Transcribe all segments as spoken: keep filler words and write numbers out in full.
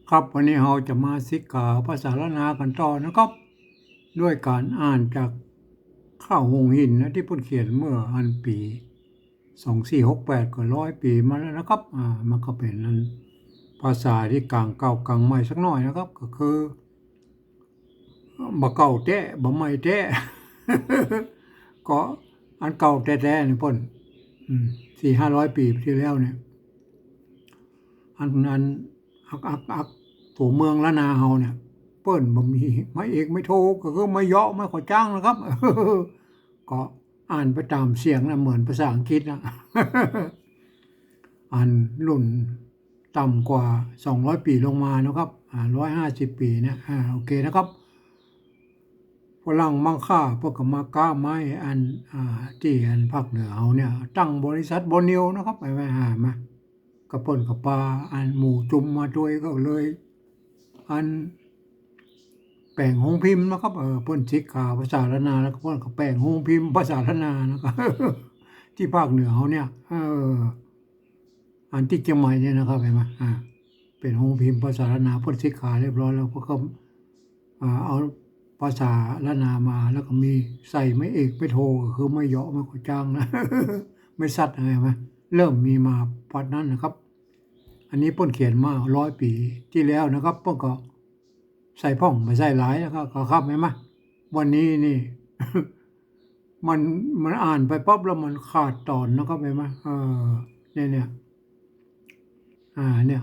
ครับ วันนี้เฮาจะมาศึกษาภาษาล้านนากั๋นต่อนะครับ ด้วยก๋านอ่านจากค่าวโฮงหินนะ ตี้เปิ้นเขียนเมื่ออันปี๋สองสี่หกแปด ก็ร้อยปี๋มาแล้วนะครับ อ่า มันก็เป๋นอันภาษาตี้ก๋างเก่าก๋างใหม่สักหน้อยนะครับ ก็คือ บ่เก่าแต๊ บ่ใหม่แต๊ ก็อันเก่าแต๊ๆ นี่เปิ้น อืม สี่ห้าร้อยปี๋ตี้แล้วเนี่ย อัน อัน อัก อัก อัก ตั๋วเมืองล้านนาเฮาเนี่ย เปิ้นบ่มีไม้เอกไม้โท ก็คือไม้เยาะไม้ขอจ้างนะครับ ก็อ่านไปต๋ามเสียงนะ เหมือนภาษาอังกฤษนะ อันรุ่นต่ำกว่าสองร้อยปี๋ลงมานะครับ อ่า ร้อยห้าสิบปี๋เนี่ย อ่า โอเคนะครับ ฝรั่งมังค่าเปิ้นก็มาก๊าไม้อัน อ่า ตี้อันภาคเหนือเฮาเนี่ย ตั้งบริษัทบอร์เนียวนะครับ ไป ไปหามา ก็เปิ้นก็ปาอันหมู่จุมมาตวย ก็เลย อันแป๋งโฮงพิมพ์นะครับ เออ เปิ้นศึกษาภาษาล้านนา แล้วก็เปิ้นก็แป๋งโฮงพิมพ์ภาษาล้านนานะครับ ตี้ภาคเหนือเฮาเนี่ย เออ อันตี้เจียงใหม่เนี่ยนะครับ หันก่อ อ่า เป๋นโฮงพิมพ์ภาษาล้านนา เปิ้นศึกษาเรียบร้อยแล้ว เปิ้นก็ อ่า เอาภาษาล้านนามา แล้วก็มีใส่ไม้เอกไม้โท ก็คือไม้เยาะไม้ขอจ้างนะ ไม้สัตว์ หันก่อ เริ่มมีมาปัดนั้นนะครับ อันนี้เปิ้นเขียนมาร้อยปี๋ตี้แล้วนะครับ เปิ้นก็ใส่พ่องบ่ใส่หลายนะครับ ก็ครับ หันก่อ วันนี้นี่ มัน มันอ่านไปปั๊บแล้วมันขาดต๋อนนะครับ หันก่อ เออ เนี่ย เนี่ย อ่า เนี่ย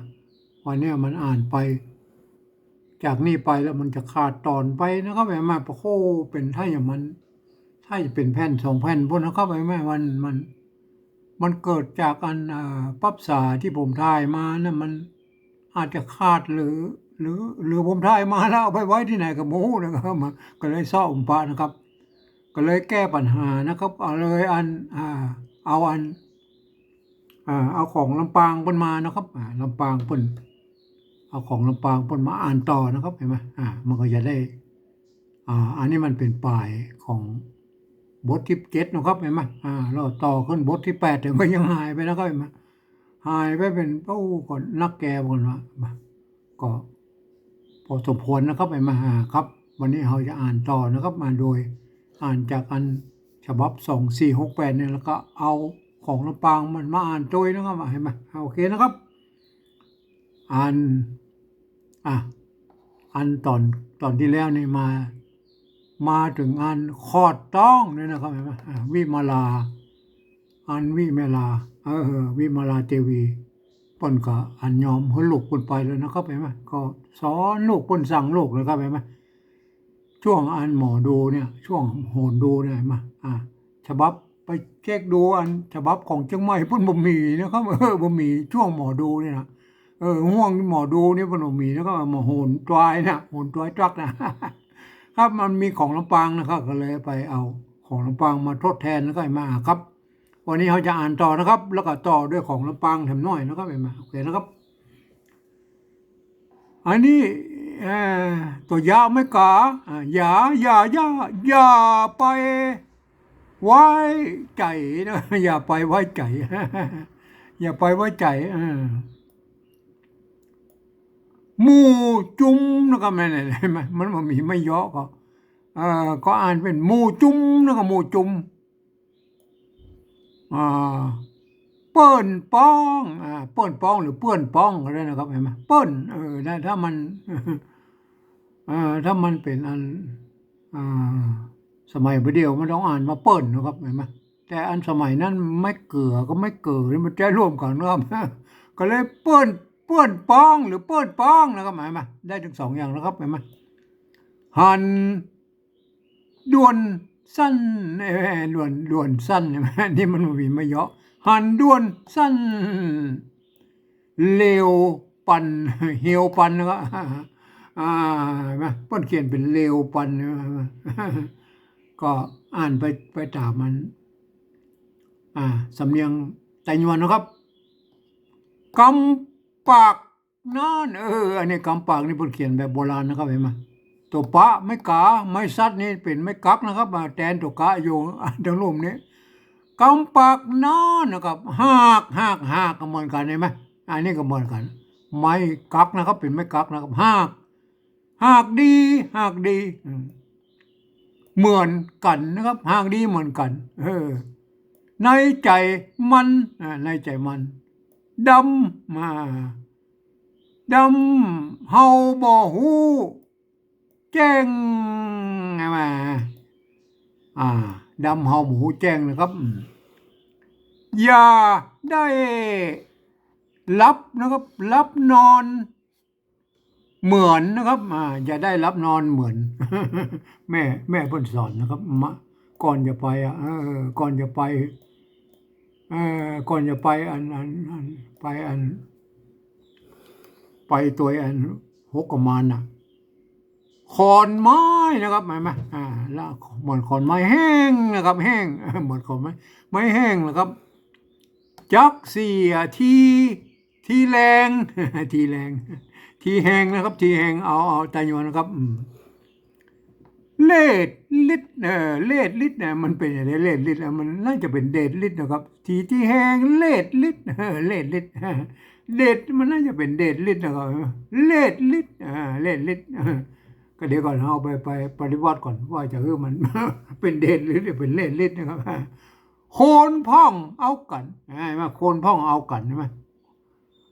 วันเนี้ยมันอ่านไป จากนี้ไปแล้วมันจะขาดต๋อนไปนะครับ หันก่อ โอ้โห เป๋นถ้าอย่างมัน ถ้าจะเป๋นแผ่นสองแผ่นปู๊นนะครับ หันก่อ มัน มัน มันเกิดจากอัน อ่า ปั๊บสาตี้ผมถ่ายมานะ มันอาจจะขาดหรือ หรือ หรือผมถ่ายมาแล้วเอาไปไว้ตี้ไหนก็บ่ฮู้นะครับ มันก็เลยเซาะอุมปะนะครับ ก็เลยแก้ปัญหานะครับ เอาเลยอัน อ่า เอาอัน อ่า เอาของลำปางเปิ้นมานะครับ อ่า ลำปางเปิ้น เอาของลำปางเปิ้นมาอ่านต่อนะครับ หันก่อ อ่า มันก็จะได้ อ่า อันนี้มันเป๋นปลายของบทตี้เจ็ดนะครับ หันก่อ อ่า แล้วต่อขึ้นบทตี้แปด แต่ก็ยังหายไปนะครับ หันก่อ หายไปเป๋น โอ้ ก็นักแก่หมดละ ก็พอสมควรนะครับ หันก่อ อ่า ครับ วันนี้เฮาจะอ่านต่อนะครับ มาโดยอ่านจากอันฉบับสองสี่หกแปดเนี่ย แล้วก็เอาของลำปางมันมาอ่านตวยนะครับ หันก่อ อ่า โอเคนะครับ อัน อ่ะ อันต๋อน ต๋อนตี้แล้วนี่มา มาเถิงอันขอดต้องเนี่ยนะครับ หันก่อ อ่า วิมาลา อันวิมาลา เออ วิมาลาเตวี เปิ้นก็อันยอมหื้อลูกเปิ้นไปแล้วนะครับ หันก่อ ก็สอนลูกเปิ้นสั่งลูกนะครับ หันก่อ ช่วงอันหมอดูเนี่ย ช่วงโหนดูเนี่ย หันก่อ อ่า ฉบับไปเช็คดูอันฉบับของเจียงใหม่เปิ้นบ่มีนะครับ เออ บ่มีช่วงหมอดูเนี่ยนะ เออ ห่วงหมอดูเนี่ยเปิ้นบ่มีนะครับ มาโหนตวยนะ โหนตวยตรักนะ ครับ มันมีของลำปางนะครับ ก็เลยไปเอาของลำปางมาทดแทนนะครับ หันก่อ ครับ วันนี้เฮาจะอ่านต่อนะครับ แล้วก็ต่อด้วยของลำปางแถมหน้อยนะครับ หันก่อ โอเคนะครับ อันนี้ เอ่อ ตั๋วยะไม้ก๋า อ่า อย่า อย่า อย่า อย่าไปไว้ใจ๋นะ อย่าไปไว้ใจ๋ อย่าไปไว้ใจ๋ เออ หมู่จุมนะครับ หันก่อ หันก่อ มันบ่มีไม้เยาะก็ เอ่อ ก็อ่านเป๋นหมู่จุมนะครับ หมู่จุม อ่า เปิ้นป้อง อ่า เปิ้นป้องหรือเปื้อนป้องก็ได้นะครับ หันก่อ เปิ้น เออ นะ ถ้ามัน เอ่อ ถ้ามันเป๋นอัน อ่า สมัยบ่าเดี่ยวมันต้องอ่านว่าเปิ้นนะครับ หันก่อ แต่อันสมัยนั้นไม้เกือกับไม้เก๋อนี่มันใจ๊ร่วมกั๋นนะครับ ก็เลยเปิ้น เปื้อนป้องหรือเปิ้นป้องนะครับ หันก่อ ได้ตึงสองอย่างนะครับ หันก่อ หัน ด่วนสั้น เอ่อ ด่วน ด่วนสั้น นี่มันบ่มีไม้เยาะ หันด่วนสั้น เหลียวปัน เหลียวปัน แล้วก็ อ่า หันก่อ เปิ้นเขียนเป๋นเหลียวปัน ก็อ่านไป ไปต๋ามมัน อ่า สำเนียงไตยวนนะครับ กำปาก นั่น เออ อันนี้กำปากนี่เปิ้นเขียนแบบโบราณนะครับ หันก่อ ตั๋วปะไม้ก๋า ไม้สัตว์นี่เป๋นไม้กั๊กนะครับ อ่า แตนตั๋วกะอยู่ อ่า ตางลุ่มนี้ กำปากนั่นนะครับ หาก หาก หาก ก็เหมือนกั๋น หันก่อ อันนี้ก็เหมือนกั๋น ไม้กั๊กนะครับ เป๋นไม้กั๊กนะครับ หาก หากดี หากดี อืม เหมือนกั๋นนะครับ หากดีเหมือนกั๋น เออ ในใจ๋มัน อ่า ในใจ๋มัน ดำ อ่า ดำเฮาบ่ฮู้แจ้ง อ่า อ่า ดำเฮาบ่ฮู้แจ้งนะครับ อืม อย่าได้หลับนะครับ หลับนอน เหมือนนะครับ อ่า อย่าได้หลับนอนเหมือน แม่ แม่เปิ้นสอนนะครับ มะ ก่อนจะไปอ่ะ เออ ก่อนจะไป เออ ก่อนจะไปอัน อัน อัน ไปอัน ไปตวยอันหกกะมานน่ะ ขอนไม้นะครับ เห็นไหม อ่า แล้วเหมือนขอนไม้แห้งนะครับ แห้ง เหมือนขอนไม้ ไม้แห้งนะครับ จักเสียที ทีแฮง ทีแฮง ทีแฮงนะครับ ทีแฮง เอา เอาตายวนนะครับ อืม เลดลิด เออ เลดลิดเนี่ย มันเป๋นอะไหร เลดลิด อ่ะ มันน่าจะเป๋นเดชลิดนะครับ ที ทีแฮง เลดลิด เออ เลดลิด เดช มันน่าจะเป๋นเดชลิดนะครับ เลดลิด อ่า เลดลิด เออ ก็เดี๋ยวก่อน เอาไป ไปปฏิบัติก่อน ว่าจะหื้อมัน เป๋นเดชลิดหรือเป๋นเลดลิดนะครับ คนพ่องเอากั๋น เห็นไหม คนพ่องเอากั๋น ใช่ไหม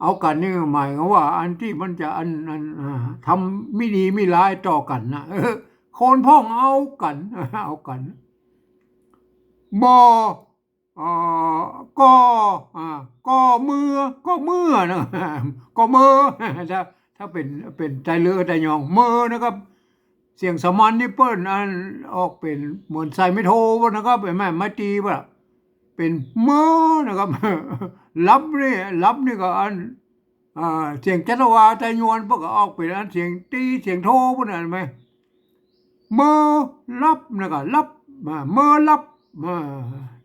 เอากั๋นนี่หมายความว่าอันตี้มันจะอัน อัน อ่า ทำมิดีมิร้ายต่อกั๋นนะ เออ คนพ่องเอากั๋น เอากั๋น บ่ เอ่อ ก่อ อ่า ก่อเมื่อ ก่อเมื่อนะ ก่อเมื่อ ถ้า ถ้าเป๋น เป๋นไตเรือไตยอง เมื่อนะครับ เสียงสามัญนี่เปิ้นอันออกเป๋นเหมือนใส่ไม้โทนะครับ เห็นไหม ไม้ตีบ่ะ เป๋นเมื่อนะครับ หลับนี่ หลับนี่ก็อัน อ่า เสียงจัตวาไตยวนเปิ้นก็ออกเป๋นอันเสียงตี เสียงโทเปิ้นน่ะ เห็นไหม เมื่อหลับนะก็หลับ อ่า เมื่อหลับ อ่า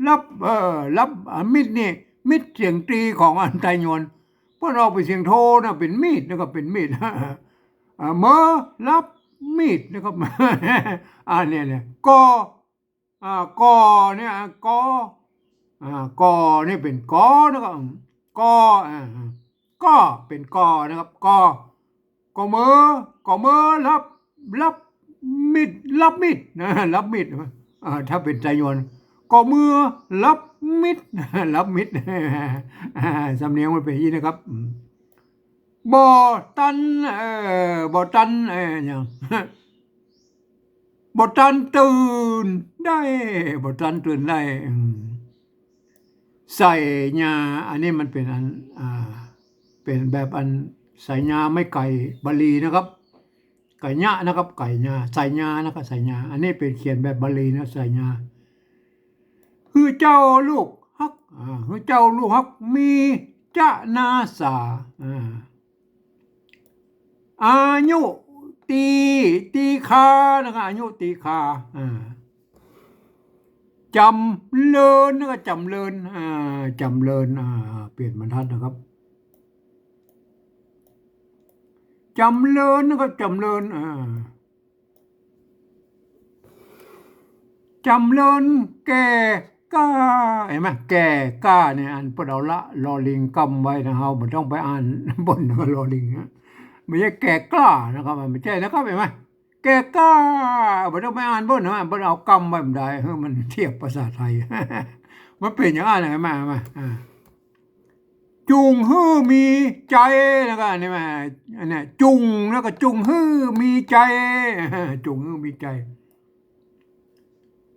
หลับ เออ หลับ อ่า มีดนี่ มีดเสียงตีของอันไตยวน เปิ้นออกเป๋นเสียงโทนะ เป๋นมีดนะครับ เป๋นมีด อ่า เมื่อหลับมีดนะครับ อ่า เนี่ย เนี่ย ก่อ อ่า ก่อเนี่ย อ่า ก่อ อ่า ก่อเนี่ยเป๋นกอนะครับ ก่อ อ่า ก่อเป๋นกอนะครับ ก่อ ก่อเมื่อ ก่อเมื่อหลับ หลับมีด หลับมีดนะ หลับมีด อ่า ถ้าเป๋นไตยวน ก่อเมื่อหลับมีด หลับมีด อ่า สำเนียงมันเป๋นอย่างนี้นะครับ อืม บ่ตัน เอ่อ บ่ตัน เอ่อ หยัง บ่ตันตื่นได้ บ่ตันตื่นได้ อืม ใส่ยา อันนี้มันเป๋นอัน อ่า เป๋นแบบอันใส่ยาไม้ไก่บาลีนะครับ ไก่ยะนะครับ ไก่ยา ใส่ยานะครับ ใส่ยา อันนี้เป๋นเขียนแบบบาลีนะ ใส่ยา หื้อเจ้าลูกฮัก อ่า หื้อเจ้าลูกฮัก มีจะนาสา อ่า อายุตี ตีคานะครับ อายุตีคา อ่า จ๋ำเริญนะครับ จ๋ำเริญ อ่า จ๋ำเริญ อ่า เปลี่ยนบรรทัดนะครับ จ๋ำเริญนะครับ จ๋ำเริญ อ่า จ๋ำเริญแก่กล้า เห็นไหม แก่กล้าเนี่ย อันเปิ้นเอาละ ลอลิงก้ำไว้นะ เฮาบ่ต้องไปอ่านเปิ้นนะ ลอลิงนะ บ่ใจ้แก่กล้านะครับ บ่ใจ้นะครับ เห็นไหม แก่กล้า บ่ต้องไปอ่านเปิ้นนะ เปิ้นเอาก้ำไว้บ่ได้ หื้อมันเทียบภาษาไตย มันเป๋นอย่างอั้นนะ เห็นไหม เห็นไหม อ่า จุ่งหื้อมีใจ๋แล้วก็อันนี้มา อันเนี้ย จุ่งแล้วก็จุ่งหื้อมีใจ๋ จุ่งหื้อมีใจ๋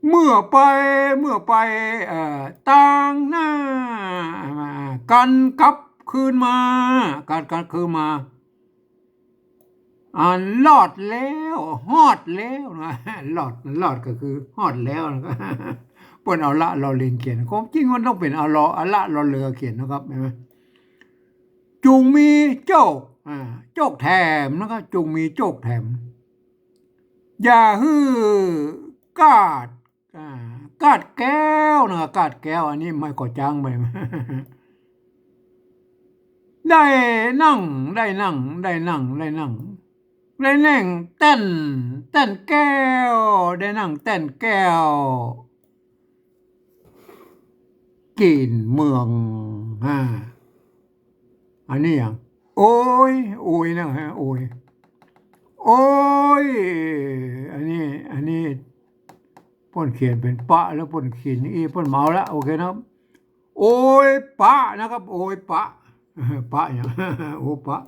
เมื่อไป เมื่อไป เอ่อ ตางหน้า กั๋นกลับคืนมา กั๋นกลับคืนมา อันรอดแล้ว ฮอดแล้วนะ รอด รอดก็คือฮอดแล้วนะ เปิ้นเอาละลอลิงเขียน ความจริงมันต้องเป๋นเอาลอ เอาละลอเรือเขียนนะครับ เห็นไหม จุ่งมีโจ๊ก อ่า โจ๊กแถมนะครับ จุ่งมีโจ๊กแถม อย่าหื้อกาด อ่า กาดแก้วนะครับ กาดแก้ว อันนี้ไม้ก่อจ๊างไป ได้นั่ง ได้นั่ง ได้นั่ง ได้นั่ง ได้แน่งแต้น แต้นแก้ว ได้นั่งแต้นแก้ว กี๋นเมือง อ่า อันนี้หยัง โอย โอยนะฮะ โอย โอย อันนี้ อันนี้ เปิ้นเขียนเป๋นปะ แล้วเปิ้นเขียนอี เปิ้นเมาละ โอเคนะครับ โอยปะนะครับ โอยปะ ปะหยัง โอปะ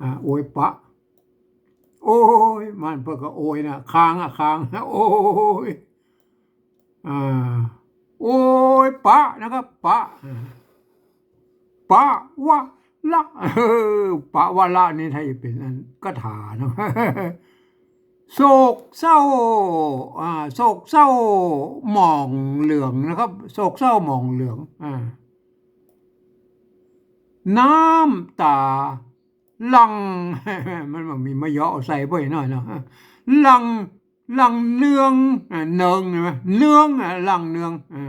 อ่า โอยปะ โอย มันเปิ้นก็โอยนะ ค้างอะ ค้าง โอย อ่า โอยปะนะครับ ปะ อ่า ปะวะละ เออ ปะวะละนี่ถ้าจะเป๋นอันคาถาเนาะ โศกเศร้า อ่า โศกเศร้าหมองเหลืองนะครับ โศกเศร้าหมองเหลือง อ่า น้ำตาหลั่ง มันบ่มีมะเยาะใส่บ่อยหน่อยเนาะ หลั่ง หลั่งเนือง อ่า เนือง ใช่ไหม เนือง อ่า หลั่งเนือง อ่า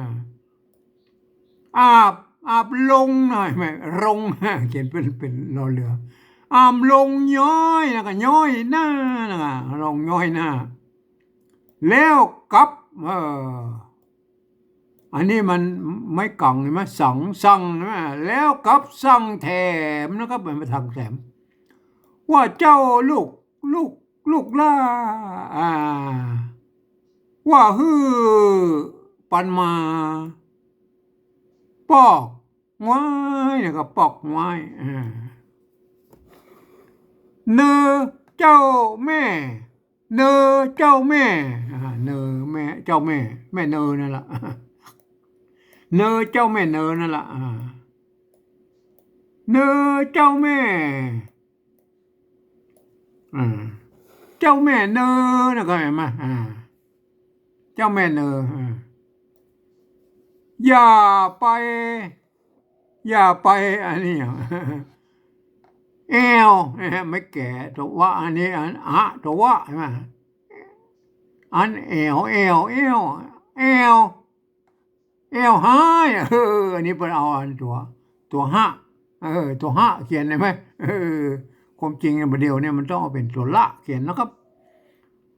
อาบ อาบลงหน่อยไหม ลง เขียนเป๋น เป๋นรอเรือ อาบลงย้อยนะก็ย้อยหน้านะก็ลงย้อยหน้า แล้วกับ เออ อันนี้มันไม้กังใช่ไหม สั่ง สั่งใช่ไหม แล้วกับสั่งแถมนะครับ มันมาสั่งแถม ว่าเจ้าลูก ลูก ลูกหล้า อ่า ว่าหื้อปันมา ปอกงวายนะครับ ปอกงวาย อ่า เนอเจ้าแม่ เนอเจ้าแม่ อ่า เนอแม่ เจ้าแม่ แม่เนอนั่นละ เนอเจ้าแม่เนอนั่นละ อ่า เนอเจ้าแม่ อ่า เจ้าแม่เนอนะ เข้าใจ๋ไหม อ่า เจ้าแม่เนอ อ่า อย่าไป อย่าไป อันนี้ แอว นะฮะ ไม่แก่ ตัววะ อันนี้ อันอะ ตัววะ ใช่ไหม อันแอว แอว แอว แอว แอวฮ้าย เออ อันนี้เปิ้นเอาอันตั๋ว ตั๋วฮะ เออ ตั๋วฮะเขียนได้ไหม เออ ความจริงเนี่ย บ่าเดี่ยวเนี่ยมันต้องเอาเป๋นตั๋วละเขียนนะครับ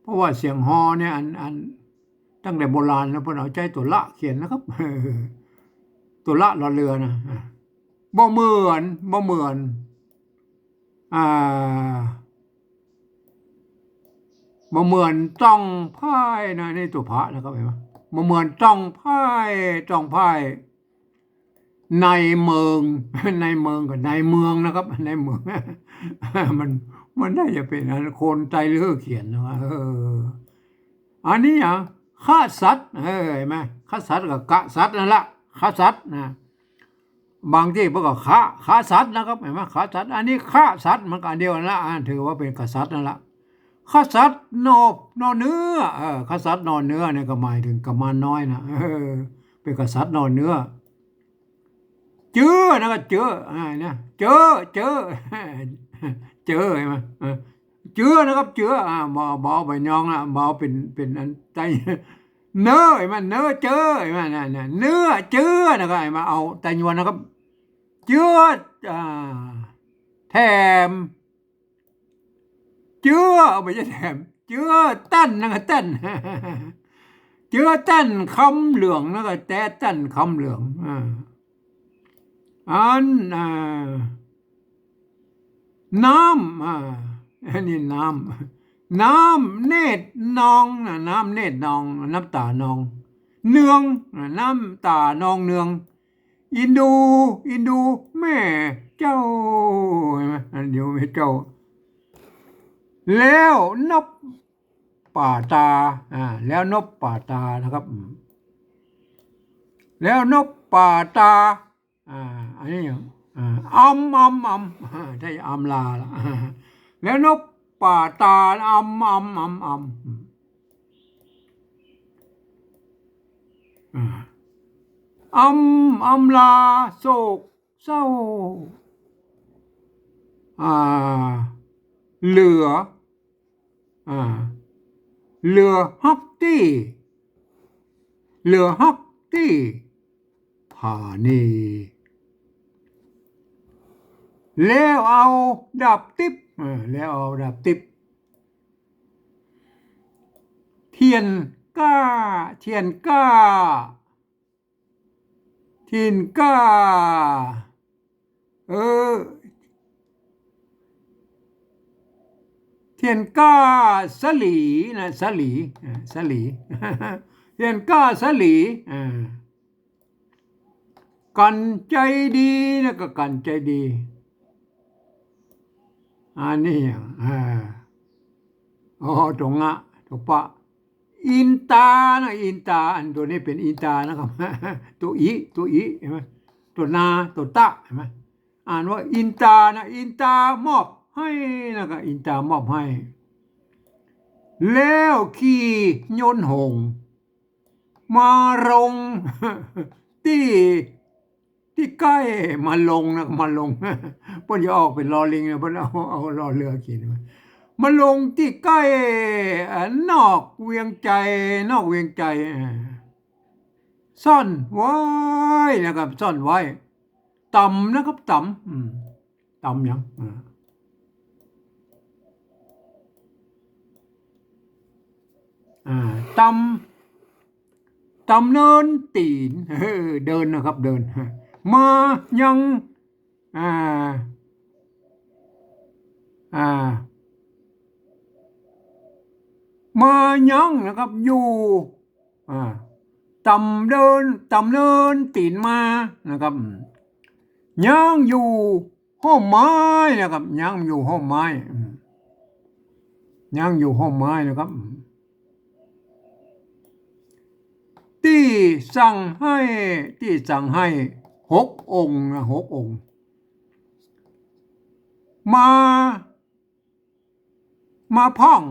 เพราะว่าเสียงฮอเนี่ย อัน อัน ตั้งแต่โบราณแล้วเปิ้นเอาใจ๊ตั๋วละเขียนนะครับ เออ ตั๋วละรอเรือนะ อ่ะ บ่เหมือน บ่เหมือน อ่า บ่เหมือนต้องพ่ายนะ นี่ตั๋วพระนะครับ หันก่อ บ่เหมือนต้องพ่าย ต้องพ่าย ในเมือง ในเมืองกับในเมืองนะครับ ในเมือง มัน มันน่าจะเป๋นอันคนไตเลื้อเขียนนะว่า เออ อันนี้อะ ฆ่าสัตว์ เออ หันก่อ ฆ่าสัตว์กับกษัตริย์นั่นละ ฆ่าสัตว์นะ บางตี้เปิ้นก็ฆ่า ฆ่าสัตว์นะครับ หันก่อ ฆ่าสัตว์ อันนี้ฆ่าสัตว์ มันก็อันเดียวนั่นละ อ่า ถือว่าเป๋นกษัตริย์นั่นละ กษัตริย์นอ นอเนื้อ เออ กษัตริย์นอเนื้อเนี่ยก็หมายเถิงกุมารน้อยนะ เออ เป๋นกษัตริย์นอเนื้อ เจื้อนะก็เจื้อ อ่า เนี่ย เจื้อ เจื้อ เจื้อ หันก่อ เออ เจื้อนะครับ เจื้อ อ่า บ่ บ่เอาใบยองนะ บ่เอาเป๋น เป๋นอันไต เนื้อ หันก่อ เนื้อเจื้อ หันก่อ นั่น นั่น เนื้อเจื้อนะก็ หันก่อ เอาไตยวนนะครับ เจื้อ อ่า แถม เจื้อ เอาไปแถม เจื้อตันนะก็ตัน เจื้อตันคำเหลืองนะก็ แต๊ตันคำเหลือง อ่า อัน อ่า น้ำ อ่า อันนี้น้ำ น้ำเนตรนองนะ น้ำเนตรนอง น้ำตานอง เนืองนะ น้ำตานองเนือง อินดู อินดูแม่เจ้า หันก่อ อินดูแม่เจ้า แล้วนบป่าตา อ่า แล้วนบป่าตานะครับ อืม แล้วนบป่าตา อ่า อันนี้ อ่า อำ อำ อำ อ่า ได้อำลาละ อ่า แล้วนบป่าตา อำ อำ อำ อำ อืม อ่า อำ อำลา โศกเศร้า อ่า เหลือ อ่า เหลือฮักตี้ เหลือฮักตี้ผานี แล้วเอาดาบติ๊บ เออ แล้วเอาดาบติ๊บ เทียนก้า เทียนก้า เทียนก้า เออ เตียนก้าสะหลีนะ สะหลี อ่า สะหลี เตียนก้าสะหลี อ่า กั๋นใจ๋ดีนะ ก็กั๋นใจ๋ดี อันนี้ อ่า อ๋อ ตั๋วงะ ตั๋วปะ อินตานะ อินตา อันตั๋วนี้เป๋นอินตานะครับ ตั๋วอิ ตั๋วอิ หันก่อ ตั๋วนา ตั๋วตะ หันก่อ อ่านว่าอินตานะ อินตามอบหื้อนะ ก็อินตามอบหื้อ แล้วขี่ยนต์หงส์มาลง ตี้ ตี้ใก้ มาลงนะ มาลง เปิ้นจะออกเป๋นลอลิงนะ เปิ้นเอา เอารอเรือเขียนมา มาลงตี้ใก้ อ่า นอกเวียงไจ นอกเวียงไจ อ่า ซ่อนไว้นะครับ ซ่อนไว้ ต๋ำนะครับ ต๋ำ อืม ต๋ำหยัง อ่า อ่า ต๋ำ ต๋ำเนินตี๋น เออ เดินนะครับ เดิน มายัง อ่า อ่า มายังนะครับ อยู่ อ่า ต๋ำเดิน ต๋ำเนินตี๋นมานะครับ ยังอยู่ฮ่มไม้นะครับ ยังอยู่ฮ่มไม้ อืม ยังอยู่ฮ่มไม้นะครับ ตี้สั่งหื้อ ตี้สั่งหื้อหกองค์นะ หกองค์ มา มาพ่อง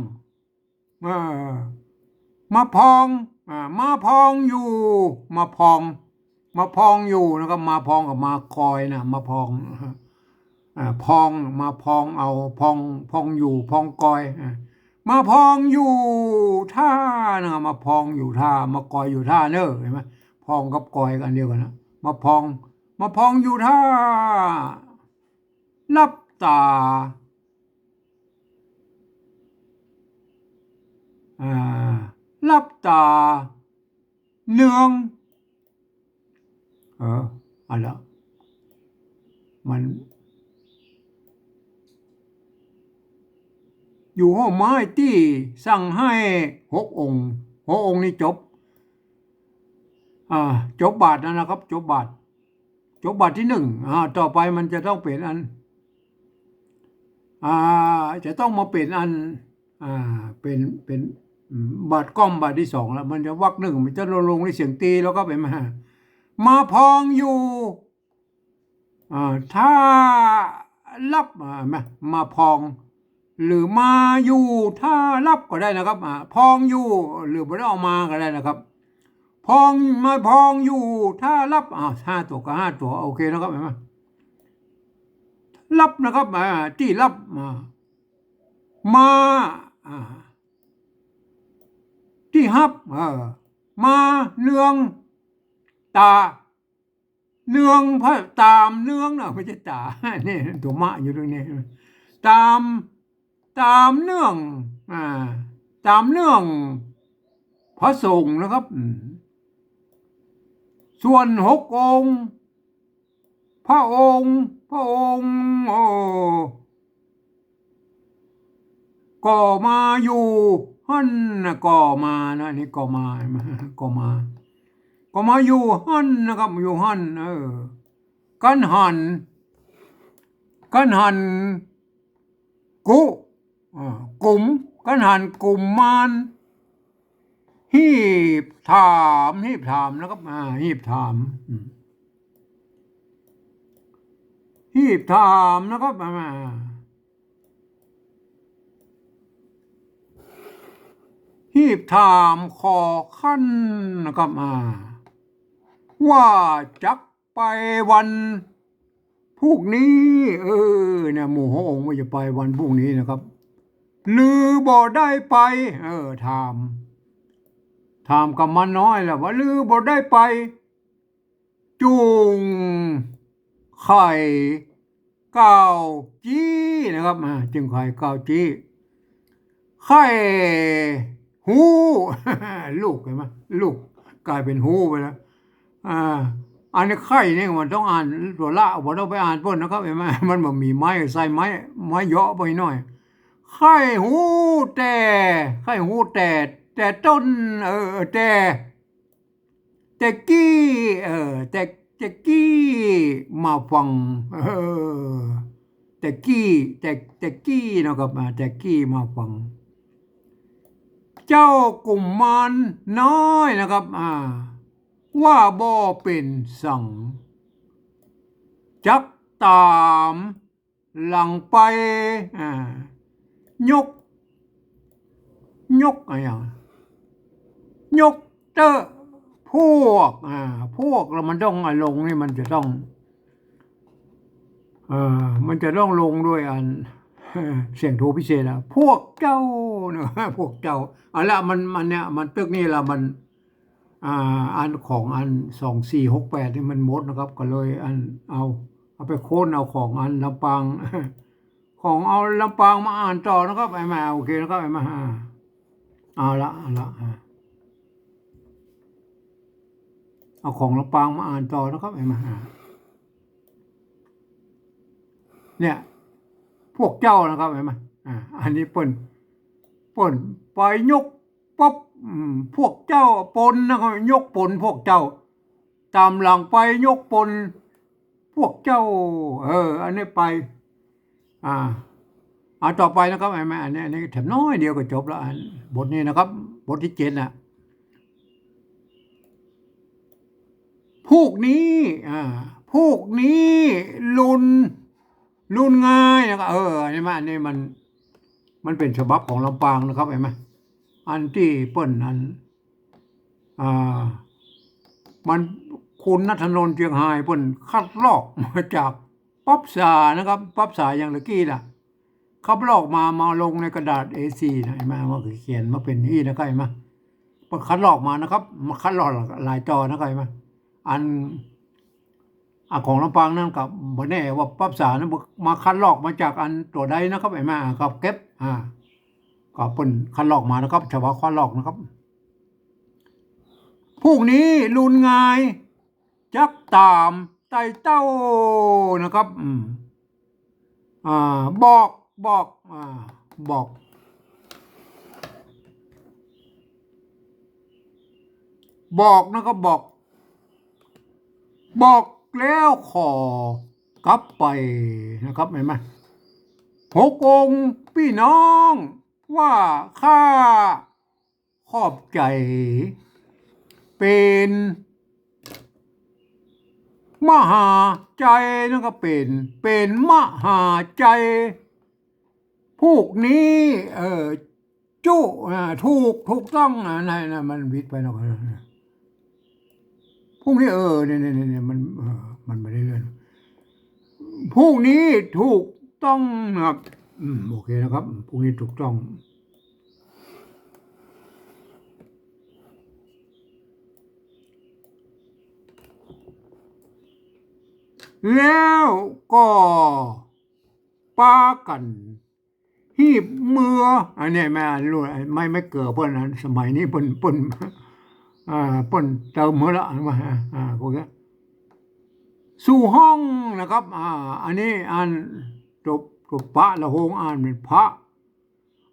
เออ มาพ่อง อ่า มาพ่องอยู่ มาพ่อง มาพ่องอยู่นะครับ มาพ่องกับมาคอยนะ มาพ่อง อ่า พ่อง มาพ่องเอา พ่อง พ่องอยู่ พ่องคอย อ่า มาพ่องอยู่ท่านะ มาพ่องอยู่ท่า มาคอยอยู่ท่าเน่อ หันก่อ พ่องกับคอยอันเดียวกั๋นนะ มาพ่อง มาพ่องอยู่ท่า หลับต๋า อ่า หลับต๋า เนือง เออ อันละ มัน อยู่ฮ่มไม้ตี้สั่งหื้อหกองค์ หกองค์นี้จบ อ่า จบบาทนั้นนะครับ จบบาท จบบาทตี้นึ่ง อ่า ต่อไปมันจะต้องเป๋นอัน อ่า จะต้องมาเป๋นอัน อ่า เป๋น เป๋น อืม บาทก้อมบาทตี้สองแล้ว มันจะวรรคนึ่ง มันจะลง ลงในเสียงตี๋ แล้วก็เป๋นมา มาพ่องอยู่ อ่า ท่าหลับ อ่า มา มาพ่อง หรือมาอยู่ท่าหลับก็ได้นะครับ อ่า พ่องอยู่ หรือบ่ได้เอามาก็ได้นะครับ พ่อง มาพ่องอยู่ท่าหลับ อ่า ห้าตั๋วกับห้าตั๋ว โอเคนะครับ หันก่อ หลับนะครับ อ่า ตี้หลับ อ่า มา อ่า ตี้หับ เออ มาเนือง ต๋า เนือง พระ ต๋ามเนืองนะ ไม่ใช่ต๋า นี่ตั๋วมะอยู่ตรงนี้ ต๋าม ต๋ามเนือง อ่า ต๋ามเนือง พระสงฆ์นะครับ อืม ส่วนหกองค์ พระองค์ พระองค์ โอ้ ก็มาอยู่หั้นนะ ก็มานะ นี่ก็มา ก็มา ก็มาอยู่หั้นนะครับ อยู่หั้น เออ กั๋นหัน กั๋นหัน กุ อ่า กุม กั๋นหันกุมมาร ฮีบถาม ฮีบถามนะครับ อ่า ฮีบถาม อืม ฮีบถามนะครับ อ่า ฮีบถามขอขั้นนะครับ อ่า ว่าจัก ไปวันพูกนี้ เออ เนี่ย หมู่หกองค์ว่าจะไปวันพูกนี้นะครับ หรือบ่ได้ไป เออ ถาม ถามกุมารน้อยแหละว่า หรือบ่ได้ไป จึงใค่ กล่าวจี้นะครับ อ่า จึงใค่กล่าวจี้ ใค่ฮู้ ลูก หันก่อ ลูกก๋ายเป๋นฮู้ไปแล้ว อ่า อันนี้ใค่นี่มันต้องอ่านตั๋วละ บ่ต้องไปอ่านเปิ้นนะครับ หันก่อ มันบ่มีไม้ ใส่ไม้ ไม้เยาะไปหน้อย ใค่ฮู้แต่ ใค่ฮู้แต่ แต่ต้น เออ แต่ แต่กี้ เออ แต่ แต่กี้มาฟัง เออ แต่กี้ แต่ แต่กี้นะครับ อ่า แต่กี้มาฟัง เจ้ากุมารน้อยนะครับ อ่า ว่าบ่เป๋นสัง จักต๋าม หลังไป อ่า ยก ยกอะหยัง ยกเต๊อะ พวก อ่า พวก แล้วมันต้อง อะ ลงนี่มันจะต้อง เอ่อ มันจะต้องลงด้วยอัน เสียงโทพิเศษอะ พวกเจ้าเนาะ พวกเจ้า เอาละ มัน มันเนี่ย มันตึกนี่ละ มัน อ่า อันของอันสองสี่หกแปดนี่มันหมดนะครับ ก็เลยอันเอา เอาไปค้นเอาของอันลำปาง ของเอาลำปางมาอ่านต่อนะครับ ไอ้มา โอเคนะครับ ไอ้มา อ่า เอาละ เอาละ อ่า เอาของลำปางมาอ่านต่อนะครับ ไอ้มา อ่า เนี่ย พวกเจ้านะครับ ไอ้มา อ่า อันนี้เปิ้น เปิ้นไปยก ปุ๊บ อืม พวกเจ้าปนนะครับ ยกปนพวกเจ้า ต๋ามหลังไปยกปนพวกเจ้า เออ อันนี้ไป อ่า เอาต่อไปนะครับ ไอ้แม่ อันนี้ อันนี้แถมน้อยเดียวก็จบแล้ว อัน บทนี้นะครับ บทตี้เจ็ดน่ะ พูกนี้ อ่า พูกนี้ลุน ลุนงายนะครับ เออ อันนี้มา อันนี้มัน มันเป๋นฉบับของลำปางนะครับ หันก่อ อันตี้เปิ้นอัน อ่า มัน คุณณัฐนนท์ เจียงฮาย เปิ้นคัดลอกมาจากปั๊บสานะครับ ปั๊บสาอย่างตะกี้น่ะ คัดลอกมา มาลงในกระดาษ เอสี่ นะ หันก่อ มันก็เขียนมาเป๋นอี้นะครับ หันก่อ เปิ้นคัดลอกมานะครับ มาคัดลอกหลายต๋อนนะครับ หันก่อ อัน อ่ะ ของลำปางนั้นก็บ่แน่ว่าปั๊บสานั้นมาคัดลอกมาจากอันตั๋วใดนะครับ หันก่อ อ่ะ ครับ เก็บ อ่า ก็เปิ้นคัดลอกมานะครับ ฉบับคัดลอกนะครับ พูกนี้ลุนงาย จักต๋ามไต่เต้านะครับ อืม อ่า บอก บอก อ่า บอก บอกนะครับ บอก บอกแล้วขอกลับไปนะครับ หันก่อ หกองค์ปี้น้อง ว่าข้าขอบใจ๋ เป๋นมหาใจ๋นะครับ เป๋น เป๋นมหาใจ๋ พูกนี้ เอ่อ จุ อ่า ถูก ถูกต้อง อ่า นั่น นั่น มันผิดไปเนาะ พูกนี้ เออ เนี่ย เนี่ย เนี่ย เนี่ย มัน เออ มันบ่ได้เรื่อง พูกนี้ถูกต้องนะครับ อืม โอเคนะครับ พูกนี้ถูกต้อง แล้วก็ปากั๋น หีบเมือ อันนี้แม่ อันรู้ ไม่ ไม่เกิดเปิ้นนะ สมัยนี้เปิ้น เปิ้น อ่า เปิ้นเติมหัวละ อ่า อ่า พวกนี้ สู่ห้องนะครับ อ่า อันนี้อัน ตัว ตัวปะละโหง อ่านเป๋นพระ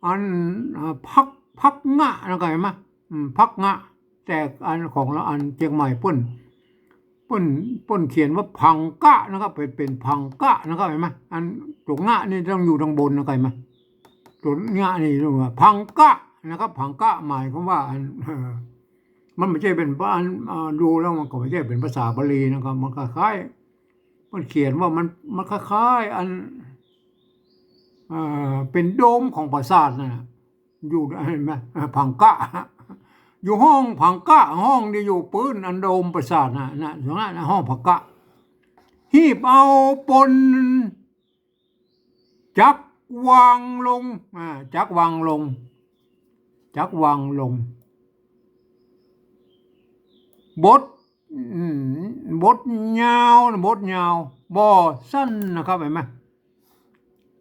อัน อ่า พัก พักงะนะครับ หันก่อ อืม พักงะ แต่อันของลาว อันเจียงใหม่เปิ้น เปิ้น เปิ้นเขียนว่าผังกะนะครับ เป๋น เป๋นผังกะนะครับ หันก่อ อันตั๋วงะนี่ต้องอยู่ตางบนนะครับ หันก่อ ตั๋วงะนี่เรียกว่าผังกะนะครับ ผังกะหมายความว่าอัน เอ่อ มันบ่ใจ้เป๋น อัน อ่า ดูแล้วมันก็บ่ใจ้เป๋นภาษาบาลีนะครับ มันคล้ายๆ มันเขียนว่ามัน มันคล้ายๆ อัน เอ่อ เป๋นโดมของปราสาทน่ะ อยู่ หันก่อ ผังกะ อยู่ห้องผังกะ ห้องตี้อยู่ปื๊นอันโดมปราสาทน่ะ น่ะ ตรงนั้นน่ะ ห้องผังกะ หีบเอาปน จักวางลง อ่า จักวางลง จักวางลง บท อืม บทยาวนะ บทยาว บ่สั้นนะครับ หันก่อ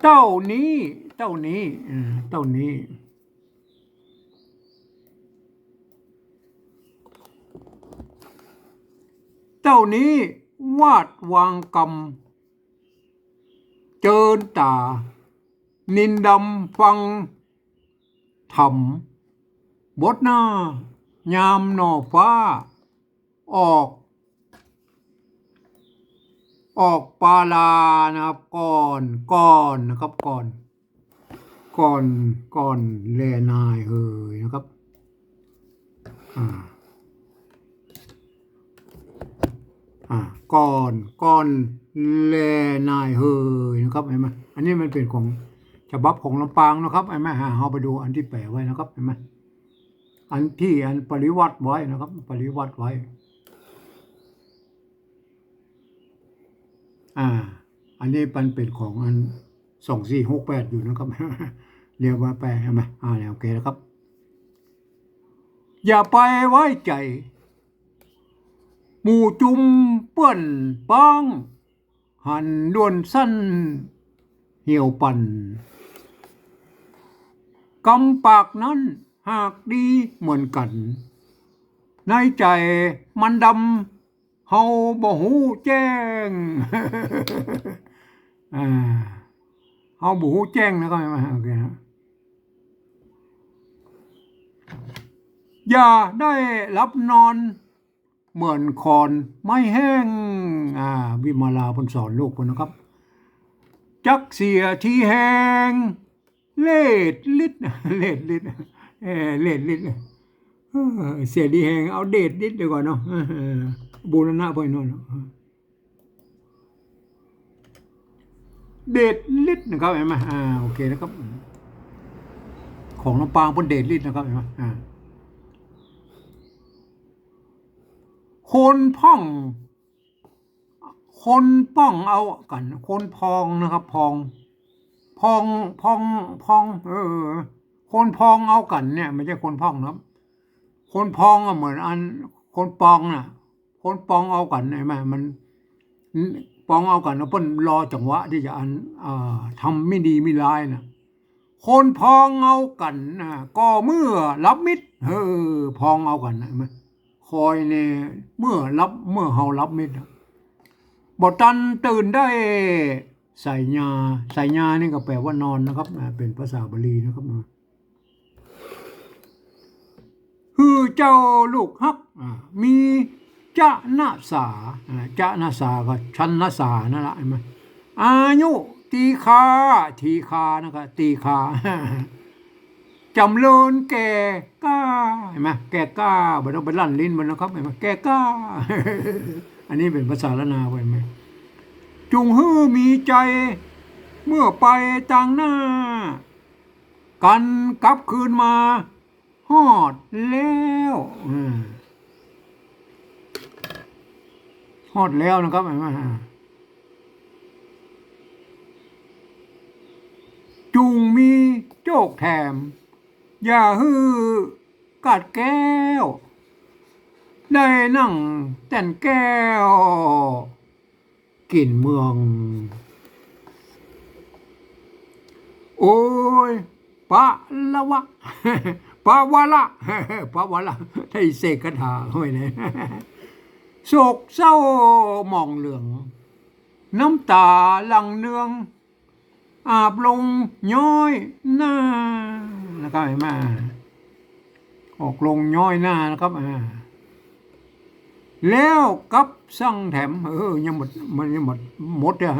เต้านี้ เต้านี้ อืม เต้านี้ เต้านี้วาดวางกำ เจิญต๋า นินดำฟังธรรม บทหน้า ยามหน่อฟ้า ออก ออกปาลานะครับ ก่อน ก่อนนะครับ ก่อน ก่อน ก่อนแลนายเฮยนะครับ อ่า อ่า ก่อน ก่อนแลนายเฮยนะครับ หันก่อ อันนี้มันเป๋นของฉบับของลำปางนะครับ หันก่อ อ่า เฮาไปดูอันตี้แป๋ไว้นะครับ หันก่อ อันตี้อันปริวรรตไว้นะครับ ปริวรรตไว้ อ่า อันนี้มันเป๋นของอันสองสี่หกแปดอยู่นะครับ เดี๋ยวว่าไป หันก่อ อ่า เนี่ย โอเคนะครับ อย่าไปไว้ใจ๋ หมู่จุมเปิ้นป๊อง หันด่วนสั้นเหี่ยวปั่น กำปากนั้นหากดีเหมือนกั๋น ในใจ๋มันดำ เฮาบ่ฮู้แจ้ง อ่า เฮาบ่ฮู้แจ้งนะครับ หันก่อ โอเคนะ อย่าได้หลับนอน เหมือนขอนไม้แห้ง อ่า วิมาลาเปิ้นสอนลูกเปิ้นนะครับ จักเสียทีแฮง เล็ดลิด เล็ดลิด เอ่อ เล็ดลิด เออ เสียทีแฮง เอาเดชลิดดีกว่าเนาะ เออ บูรณะไปโน่นเนาะ เดชลิดนะครับ หันก่อ อ่า โอเคนะครับ ของลำปางเปิ้นเดชลิดนะครับ หันก่อ อ่า คนพ่อง คนพ่องเอากั๋น คนพองนะครับ พอง พอง พอง พอง เออ คนพองเอากั๋นเนี่ย ไม่ใช่คนพ่องนะครับ คนพองอะเหมือนอัน คนปองน่ะ คนปองเอากั๋น หันก่อ มัน ปองเอากั๋น เปิ้นรอจังหวะตี้จะอัน อ่า ทำมิดีมิร้ายน่ะ คนพองเอากั๋นน่ะ ก็เมื่อหลับมิด เออ พองเอากั๋นน่ะ หันก่อ คอยเนี่ย เมื่อหลับ เมื่อเฮาหลับมิดอะ บ่ตันตื่นได้ สายญา สายญานี่ก็แป๋ว่านอนนะครับ อ่า เป๋นภาษาบาลีนะครับ นะ หื้อเจ้าลูกฮัก อ่า มีจะนะสา อ่า จะนะสาก็ชันนะสานั่นละ หันก่อ อายุตีฆา ตีฆานะก็ตีฆา จ๋ำเริญแก่กล้า หันก่อ แก่กล้า บ่ต้องไปลั่นลิ้นมันนะครับ หันก่อ แก่กล้า อันนี้เป๋นภาษาล้านนา หันก่อ จุ่งหื้อมีใจ๋ เมื่อไปตางหน้า กั๋นกลับคืนมา ฮอดแล้ว อืม ฮอดแล้วนะครับ หันก่อ จุ่งมีโจคแถม อย่าหื้อกัดแก้ว ได้นั่งแต้นแก้ว กิ๋นเมือง โอ้ย ปะละวะ ปะวะละ ปะวะละ ได้เสกคาถาไว้เนี่ย โศกเศร้าหมองเหลือง น้ำต๋าหลั่งเนือง อาบลงย้อยหน้า นะครับ หันก่อ ออกลงย้อยหน้านะครับ อ่า แล้วกลับสั่งแถม เออ ยังบ่ มันยังบ่หมดเนี่ย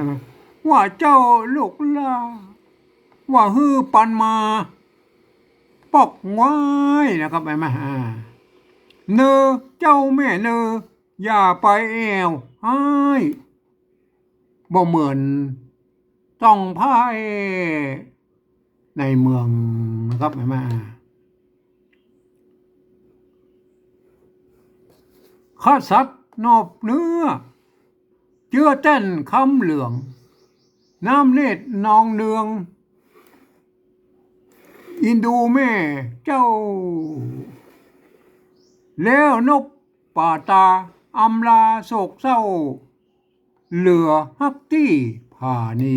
ว่าเจ้าลูกหล้า ว่าหื้อปันมา ปอกงอยนะครับ หันก่อ อ่า เนอเจ้าแม่เนอ อย่าไปแอ่วฮ้าย บ่เหมือนต้องพ่ายในเมืองนะครับ หันก่อ กษัตริย์นอบเนื้อ เจื้อแต้นคำเหลือง น้ำเนตรนองเนือง อินดูแม่เจ้า แล้วนบป่าตาอำลาโศกเศร้า เหลือฮักตี้ผานี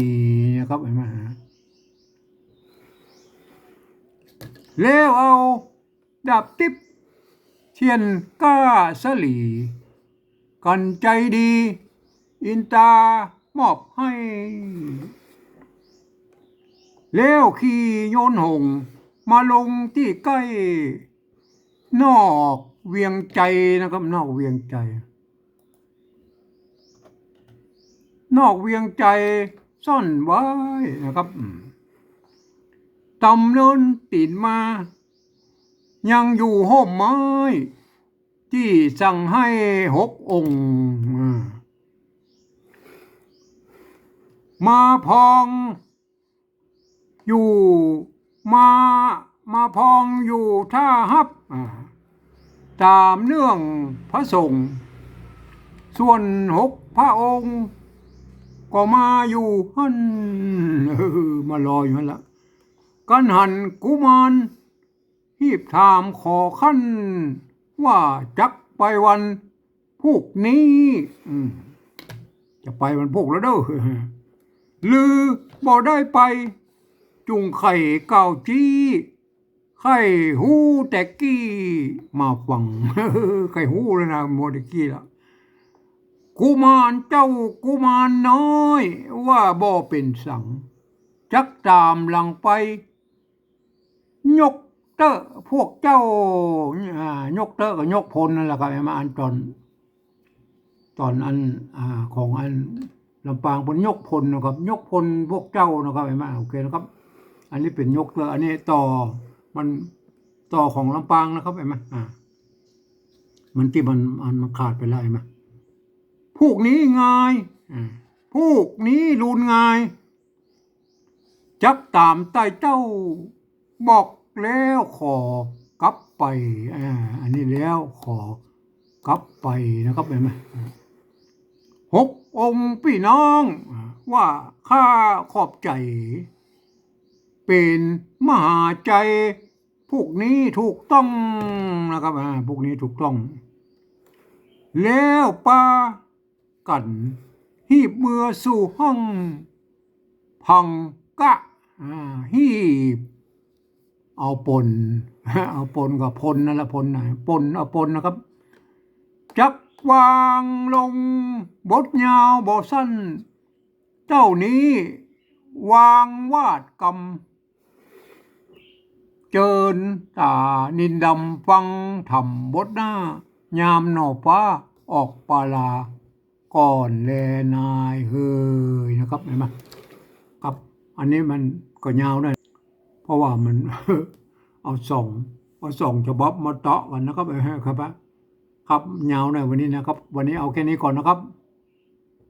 นะครับ หันก่อ แล้วเอาดาบติ๊บเทียนก้าสลี กั๋นใจ๋ดี อินต๋ามอบหื้อ แล้วขี่ยนต์หงส์มาลงตี้ใก้นอกเวียงไจนะครับ นอกเวียงไจ นอกเวียงไจซ่อนไว้นะครับ อืม ตำเนินตี๋นมา ยังอยู่ฮ่มไม้ ตี้สั่งหื้อหกองค์ อ่า มาพองอยู่ มา มาพองอยู่ท่าฮับ อ่า ต๋ามเนื่องพระสงฆ์ ส่วนหกพระองค์ ก็มาอยู่หั้น เออ มารออยู่หั้นละ กันหันกุมาร ฮีบถามขอคันว่าจักไปวันพูกนี้ อืม จะไปวันพูกแล้วเด้อ หรือบ่ได้ไป จุ่งใค่กล่าวจี้ ใค่ฮู้แต่กี้มาฟัง ใค่ฮู้แล้วนะ มัวแต่กี้ละ กุมารเจ้ากุมารน้อย ว่าบ่เป๋นสัง จักต๋ามหลังไป ยกเต๊อะพวกเจ้า อ่า ยกเต๊อะก็ยกพลนั่นแหละครับ เห็นไหม อันต๋อน ต๋อนอัน อ่า ของอันลำปางเปิ้นยกพลนะครับ ยกพลพวกเจ้านะครับ เห็นไหม โอเคนะครับ อันนี้เป๋นยกเต๊อะ อันนี้ต่อ มันต่อของลำปางนะครับ เห็นไหม อ่า มันตี้มัน อันมันขาดไปแล้ว เห็นไหม พูกนี้งาย อ่า พูกนี้ลูนงาย จักต๋ามใต้เจ้า บอกแล้วขอกลับไป อ่า อันนี้แล้วขอกลับไปนะครับ เห็นไหม หกองค์ปี้น้อง ว่าข้าขอบใจ๋ เป๋นมหาใจ๋ พูกนี้ถูกต้องนะครับ อ่า พูกนี้ถูกต้อง แล้วปา กั๋น ฮีบเมือสู่ห้องพังกะ อ่า ฮีบ เอาปน เอาปนกับพลนั่นละ พลน่ะ ปน เอาปนนะครับ จักวางลงบทยาวบ่สั้น เต้านี้ วางวาดกำ เจิญต๋านินดำฟังธรรมบทหน้า ยามหน่อฟ้าออกปาลาก่อนแลนายเฮยนะครับ เห็นไหมครับ อันนี้มันก็ยาวหน่อย เพราะว่ามัน เอาสอง เอาสองฉบับมาเตาะกั๋นนะครับ เออ ครับ ครับ ยาวหน่อยวันนี้นะครับ วันนี้เอาแค่นี้ก่อนนะครับ